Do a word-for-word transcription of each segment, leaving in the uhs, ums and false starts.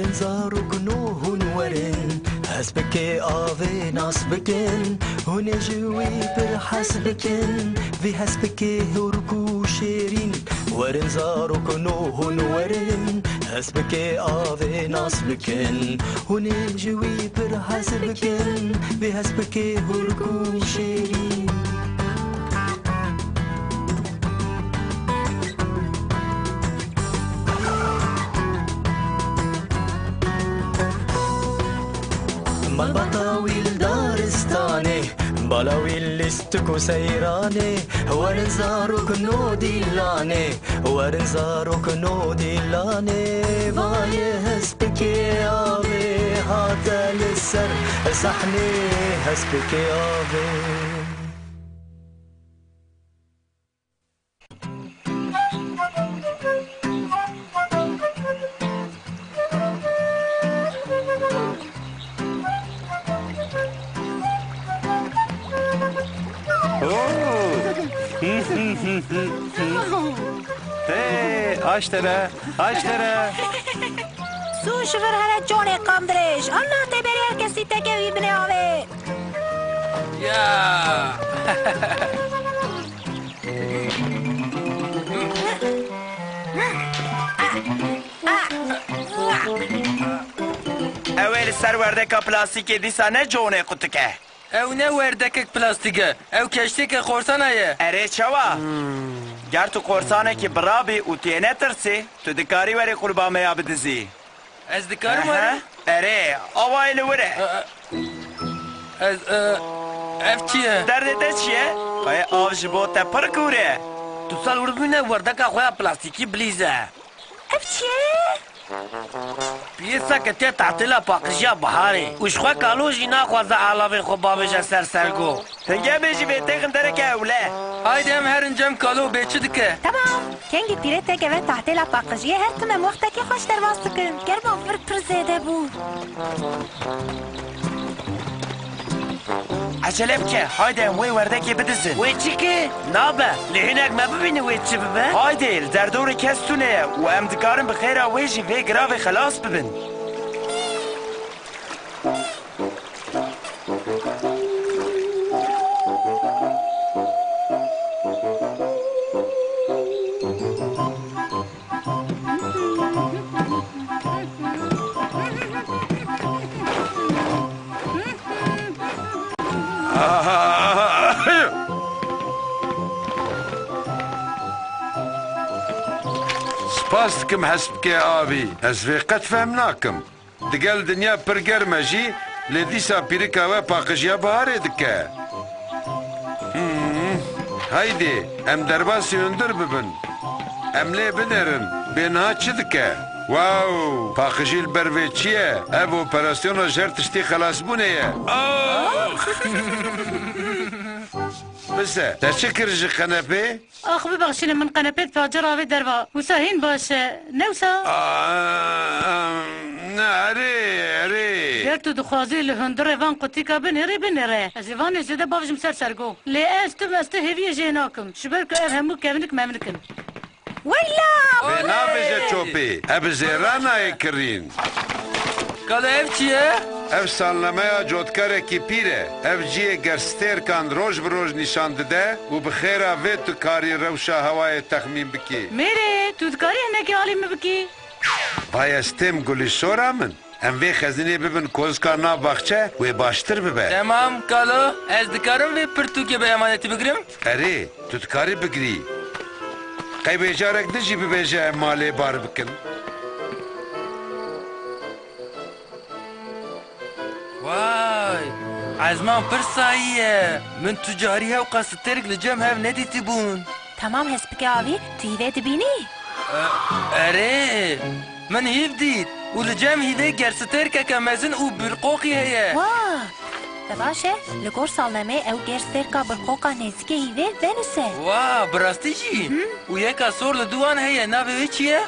Zarokno hûn werin, hespikê avê nas bikin, hûn ê ji wî pir hez bikin, vî hespikê hûrk û şêrîn. Werin zarokno hûn werin, hespikê avê nas bikin, hûn ê ji wî pir hez bikin, vî hespikê hûrk û şêrîn. Malbata wî li daristanê, bala wî lîstik û seyranê, werin zarok no dîlanê, werin zarok no dîlanê, vayê hespikê avê hate li ser sahnê, hespikê avê. Hey, aştere, aştere. Sû ji vir here canê qamdirêj. Allah tê berê her kesî teke wî binê avê. Ya. Ew ê li ser werdeka plastîkê dîsa ne conê qutik e. Ew ne werdekek plastîk e. Ew keştiyeke xorsana ye. Erê çawa? Ger tu qorsanekî birabî û tu yê netirsî, tu dikarî werî qulba me ya bidizî. Ez dikarim Aha. were? Erê, awayê li wir e. E, e, Ez, e, ev çi ye? Derdê te çi ye? Ay, av ji bo te pir kûr e. Tu sal wir bûne werdeka xwe ya plastîkî bilîze. Ev çi ye? Piyê seke tê tatîla paqijiya biharê û ji xwe kalo jî naxwaze alavên xwe bavêje ser sergo. Hingê bêjî vê têxin dereke ewle. Haydi em herin cem kalo bê çi dike? Temam. Kengî pîrê têkeve tahtêla paqijiyê, her tim em wextekî xweş derbas dikin. Germa vir pir zêde bû. Ecele bike, haydi em wê werdekê bidizin. Wê çi ki? Nabe, lê hinek me bibîne wê çi bibe? Haydi, li derdorê kes tune ye û em dikarin bi xêra wê jî vê giravê xelas bibin. Spas dikim hespikê avî. Ez vê qet fehm nakim. Digel dinya pir germ e jî, lê dîsa pîrika we paqijiya biharê dike. Hmm. Haydê, em derbasî hundir bibin. Em lê binêrin, bê niha çi dike? Wow, paqijî li ber vê çi ye? Ev operasyona jer tiştî xelasbûnê ye. Oh! Bise, te çi kir ji qenepê? Ax bibexşîne min qenepê di pancera vê derva. Wisa hîn baş e. Ne wisa? Aa, ne, erê, erê. Ger tu dixwazî li hundirê van qutîka binêrî, binêre. Ez ê vanê zêde bavêjim ser sergo. Lê ez tu, ez tu hêviyê jê nakim. Ji ber ku ev hemû kevnik memnik in. Wella! Vê navêje çopê. Ev bi zêra nayê kirîn. Kalo ev çi ye? Ev salnameya cotkarekî pîr e. Ev cihê gerstêrkan roj bi roj nîşan dide û bi xêra vê tu karî rewşa hewayê texmîn bikî. Mêrê, tu dikarî hinekî alî min bikî? Vay ez têm gulî sora min. Em vê xezinê bibin kozika nav baxçe wê baştir bibe. Temam, kalo, ez dikarim vê pirtûkê bi emanetî bigirim? Erê, tu dikarî bigirî. Qey wê carek din jî bibêje em malê bar bikin. Vay! Ezman pir sayî ye. Min tu carî hewqa stêrk li cem hev nedîtibûn. Temam hespikê avî, tu hîvê dibînî? E, erê, min hîv dît û li cem hîvê gerstêrkeke mezin û birqoqî heye. Wa! Te baş e, li gor salnemê ew gerstêrka birqoqa nêzîkê hîvê venûse. Wa, bi rastî jî? Hı? Û yeka sor li dû wan heye, navê wê çi ye?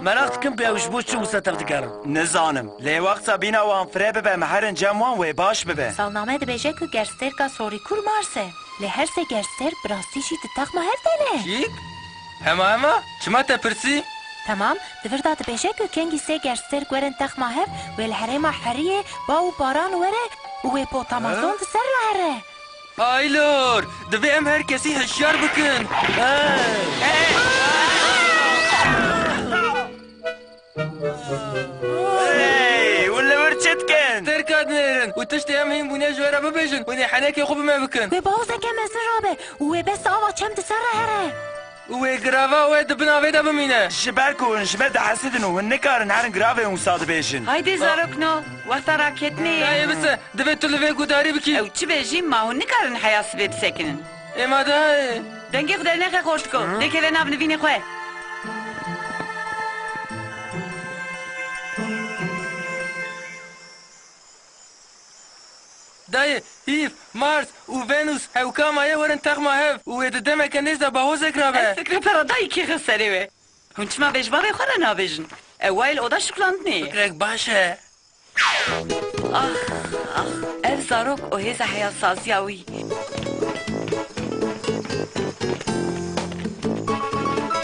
Meraq dikim ku ew ji bo çi wisa tev dikarin. Nizanim. Lê wexta bîna wan fireh bibe, em herin cem wan wê baş bibe. Salname dibêje ku gerstêrka sorî kûr Mars e. Lê her sê gerstêrk bi rastî jî di texma hev de ne. Çîk? Hema hema? Çima te pirsî? Temam, di vir de dibêje ku kengî sê gerstêrk werin texma hev, wê li herêma heriyê baw û baran were û wê potamazon di ser re here. Aylor, divê em her kesî hişyar bikin. Hey! Hey, hûn li vir çi dikin? Terka dinêrin û tiştê em hîn bûne ji we re bibêjin, hûn ê henekê xwe bi me bikin. Wê bahozeke mezin rabe û wê bes ava çem di ser re here. Û wê girava we di bin avê de bimîne. Ji ber ku hûn ji me dihesîdin û hûn nikarin herin giravê wisa dibêjin. Haydê zarokno, wexta raketinê ye. Dayê bise, divê tu li vê gudarî bikî. Ew çi bêjî, ma hûn nikarin heya sibê bisekinin. Ê ma dayê. Dengê xwe dernexe xortiko. Hı? Lê keve nav nivînê xwe. Dayê, Hîv, Mars û Venus hewka maye werin texma hev û wê di demeke nêz de bahozek rabe. Ez fikre pera dayî kêxe serê we. Hûn çima vê ji bavê xwe re nabêjin? Ew wayê li oda şiklandinê ye. Fikrek baş e. Ax, ax, ev zarok û hêza heyasaziya wî.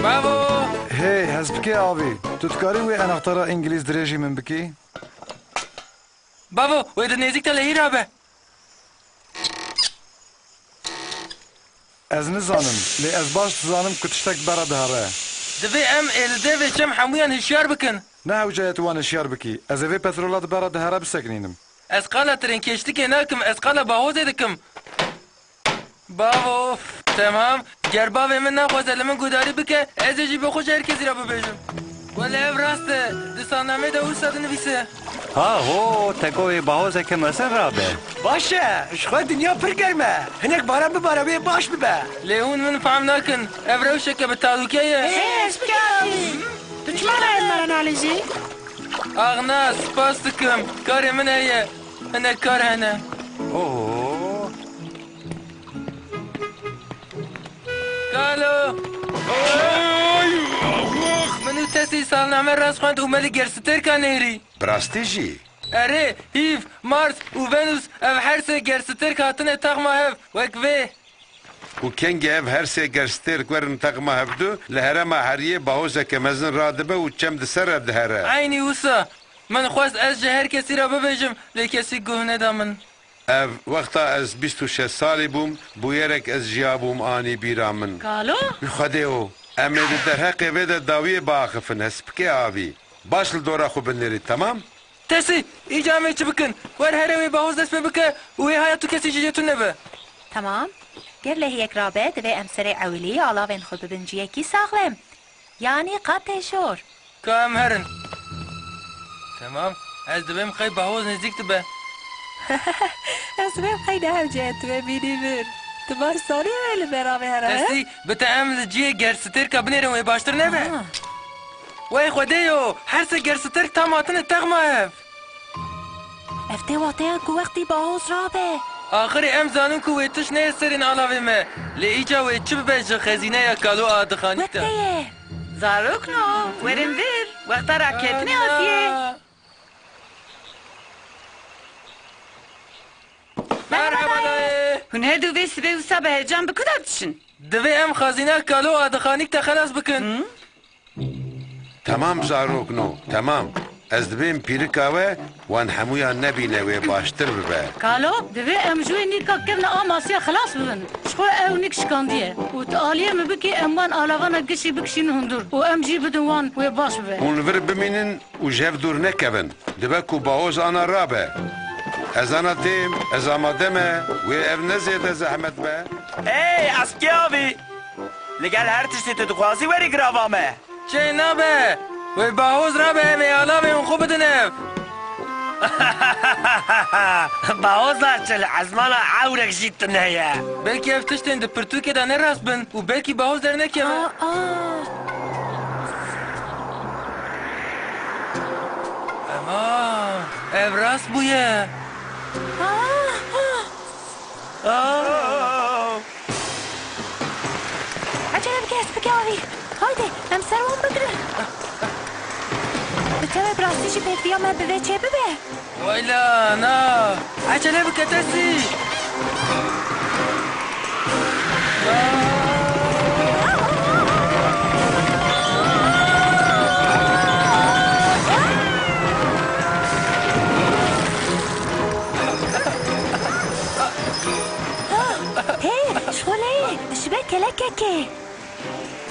Bavo! Hey, hespikê avî, tu dikarî wê enaxtara îngilîz dirêjî min bikî? Bavo, wê di nêzîk de lehî rabe. Ez nizanim, lê ez baş dizanim ku tiştek bera dihere. Divê em ê li devê çem hemûyan hişyar bikin. Ne hewce ye tu wan hişyar bikî. Ez ê vê petrola di bera dihere bisekinînim. Ez qala trênkeştikê nakim, ez qala bahozê dikim. Bavo, temam. Ger bavê min naxwaze li min gudarî bike, ez ê jî bi xwe ji her kesî re bibêjim. Wele ev rast e. Di salnameyê de wisa dinivîse. Ha ho, te got wê bahozeke mezin rabe. Baş e, ji xwe dinya pir germ e. Hinek baran bibare wê baş bibe. Lê hûn min fam nakin. Ev rewşeke bi talûke ye. Ê, ez bikarî. Tu çima nayê me re nalîzî? Ax na, spas dikim. Karê min heye. Hinek kar hene. Oho. Kalo! Min û Tesî salname rast xwend û me li gerstêrka nêrî. Bi rastî jî? Erê, Hîv, Mars û Venus ev her sê gerstêrk hatine texma hev, wek vê. Û kengî ev her sê gerstêrk werin texma hevdu, li herêma heriyê bahozeke mezin radibe û çem di ser re dihere. Eynî wisa. Min xwest ez ji her kesî re bibêjim, lê kesî guh neda min. Ev, wexta ez bîst û şeş salî bûm, bûyerek ez jiyabûm anî bîra min. Kalo? Wî Xwedê o, em ê di derheqê vê de dawiyê biaxifin, hespikê avî. Baş li dora xwe binêrî, temam? Tesî, îca em ê çi bikin? Wer here wê bahoz dest pê bike û wê haya tu kesî ji cê tune be. Temam. Ger lehiyek rabe, divê em serê ewilî alavên xwe bibin ciyekî saxlem. Yanî qatê jor. Ka em herin. Temam. Ez dibêm qey bahoz nêzîk dibe. Ez dibêm qey ne hewce ye tu wê bînî vir. Tu baş zanî wê li me re bihêre, he? Destî, bi te em li cihê gerstêrka binêrin wê baştir nebe? Aha. Wey Xwedê yo, her sê gerstêrk tam hatine texma hev. Ev tê wateya ku wextî bahoz rabe. Axirê em zanin ku wê tişt neyê serên alavê me. Lê îca wê çi bibe ji xezîneya Kalo Adixanî te? Wek te ye. Zarokno, werin vir. Wexta raketinê hatiye. Merhaba dayê. Hûn her du vê sibê wisa bi heyecan bi ku de diçin? Divê em xezîna Kalo Adixanîk te xelas bikin. Hı? Temam zarokno, temam. Ez dibêm pîrika we, wan hemûyan nebîne wê baştir bibe. Kalo, divê em ji wê nîka kevna a masiya xilas bibin. Ji xwe ew nîk şikandiye. Û tu aliyê min bikî, em wan alavana gişî bikişînin hundir û em jî bidin wan wê baş bibe. Hûn li vir bimînin û ji hev dûr nekevin. Dibe ku bahoz ana rabe. Ez ana têm, ez amade me, wê ev ne zêde zehmet be. Ey, eskiyavî! Li gel her tiştî tu dixwazî werî girava me. Çê nabe! Wê bahoz rabe, em ê alavên xwe bidin ev. Bahoz naçe li ezmana ewrek jî tune ye. Belkî ev tiştên di pirtûkê de ne rast bin û belkî bahoz dernekeve. Aa, aa. Eman, ev rast bûye. Aa, aa. Aa! Ecele bike, hespikê avî. Haydi, em ser wan bigirin. Bi tevê bi rastî jî pêdiviya me bi vê çê bibe. Wayla, na. Ecele bike, Tesî.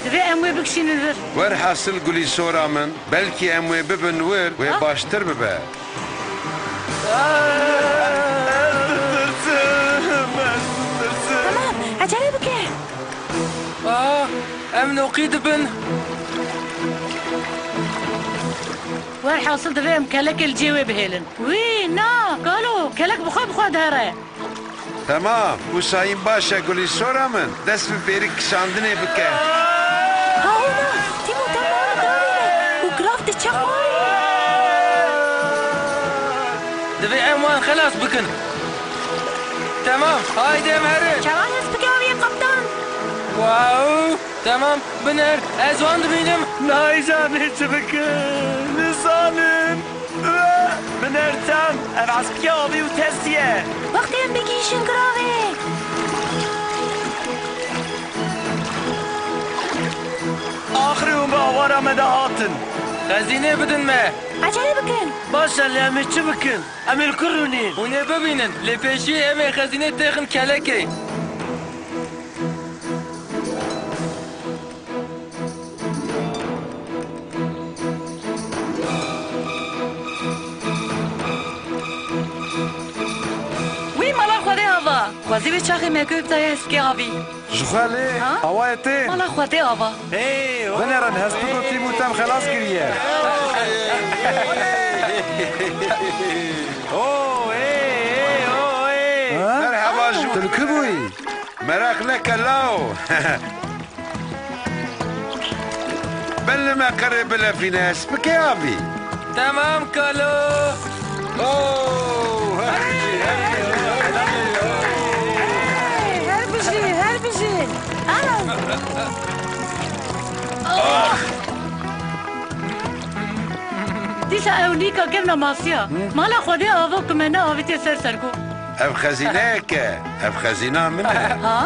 Divê em wê bikişînin vir. Werhasil gulî sora min, belkî em wê bibin wir, wê Ah. baştir bibe. Tamam, ecele bike. Ah, em noqî dibin. Werhasil divê em kelekê li cihê wê bihêlin. Wî, na, kalo, kelek bi xwe bi xwe dihere. Temam, wisa hîn baş e gulî sora min, dest bi pêrik kişandinê bike. Hawna, Tîmû temam gavê û girav diçe xwarê. Divê em wan xelas bikin. Temam, haydi em herin. Çawa hespikê aviyê qeptan? Wow, temam, biner, ez wan dibînim. Nayzanê çi bikin, nizanin. Biner tem, ev hespikê avî û testî ye. Wextê em bigihîjin giravê. Axirê hûn bi awara me de hatin. Xezînê bidin me. Ecele bikin. Baş e, lê em ê çi bikin? Em ê li ku rûnîn? Hûn ê bibînin, lê pêşî em ê xezînê têxin kelekê. Wî mala Xwedê ava. Xwezî wê çaxê me ku bitaye hespikê avî. Ji xwe lê Ha? awayê tê. Mala Xwedê ava. Hey, oh, Binerin, hespik û tîm û tem xelas kiriye. Oh, hey, hey, oh, hey. Ha? Merhaba ji Tu li ku bûyî? Meraq neke law. Belê me qerê bilefîne, ez pikê avî. Temam kalo. Oh, her bijî, her bijî, her bijî. Hey, her bijî, her bijî. Ana. Oh. Dîsa ew nîka kevna masiya. Hı? Mala Xwedê ava ku me neavîtiye ser sergo. Ev xezîneyek e. Ev xezîna min e. Ha?